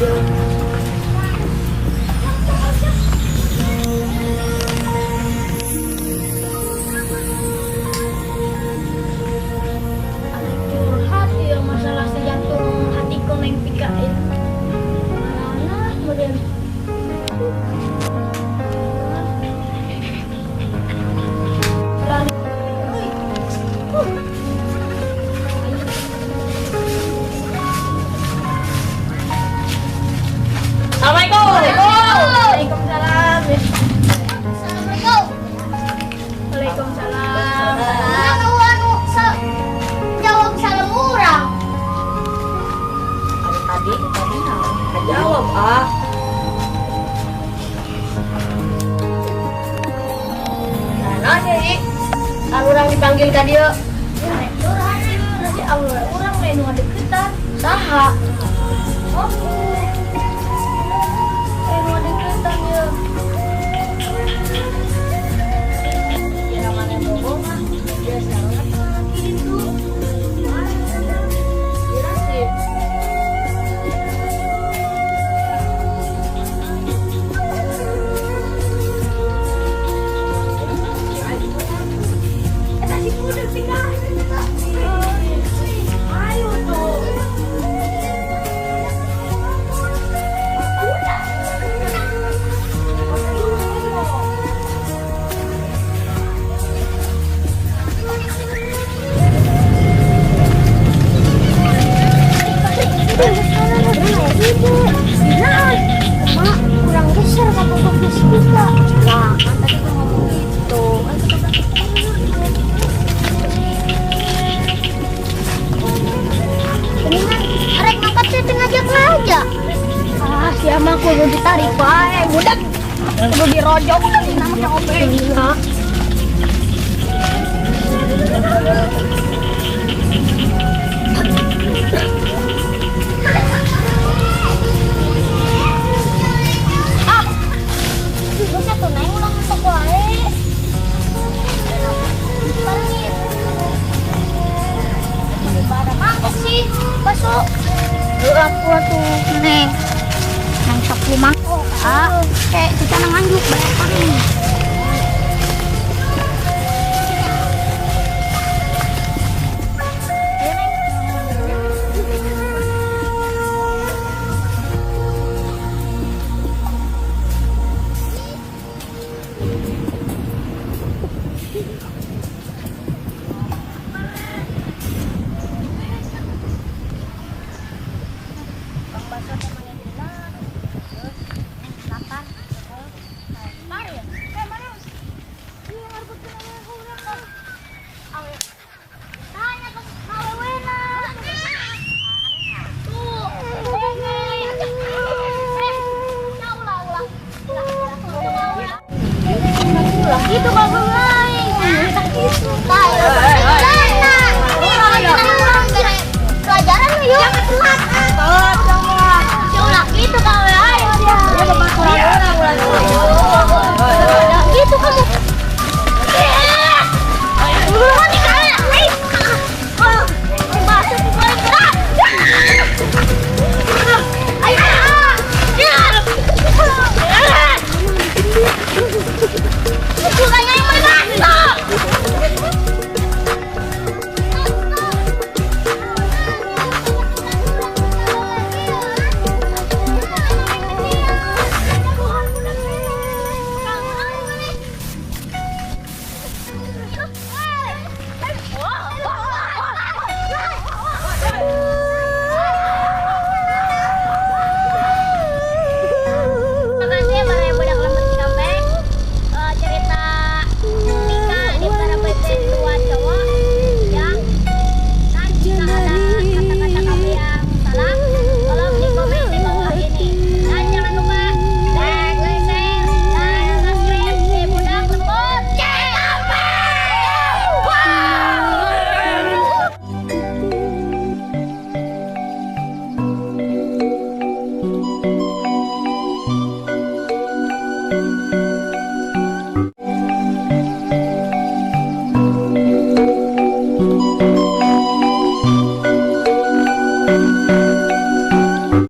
Ada curhat ya masalah sejantung hatiku neng pikain. Mana kemudian. Assalamualaikum. Waalaikumsalam. Assalamualaikum. Waalaikumsalam. Anu anu jawab salam urang. Tadi tadi tadi naon? Jawab ah. Nah, naon ya, I? Kan urang dipanggil ka dieu. Rek curhat sih, nanti awewe urang we nu ngadeukeutan. Saha? Oh. Eh, nu ngadeukeutan ye. Ya namanya bohong ah. Biasa banget laki itu. Kira sih. Eta si budak tinggal. Ayo tuh. Mak, kurang geser kata fokus kita. Nah, kan tadi gua ngomong gitu. Ayo kita berangkat. Mendingan arek ngangkat teh teu ngajak-ngajak. Ah, sia mah kudu ditarik wae, budak. Kudu dirojok nama ka obeng. Ah. Geus atuh, Neng, ulah ngantuk wae. Barengin. Pada mangkok sih, bakso. Aku atuh, Neng. Neng sok 10 mangkok, ah. Kayak kita nganjuk banyak nih.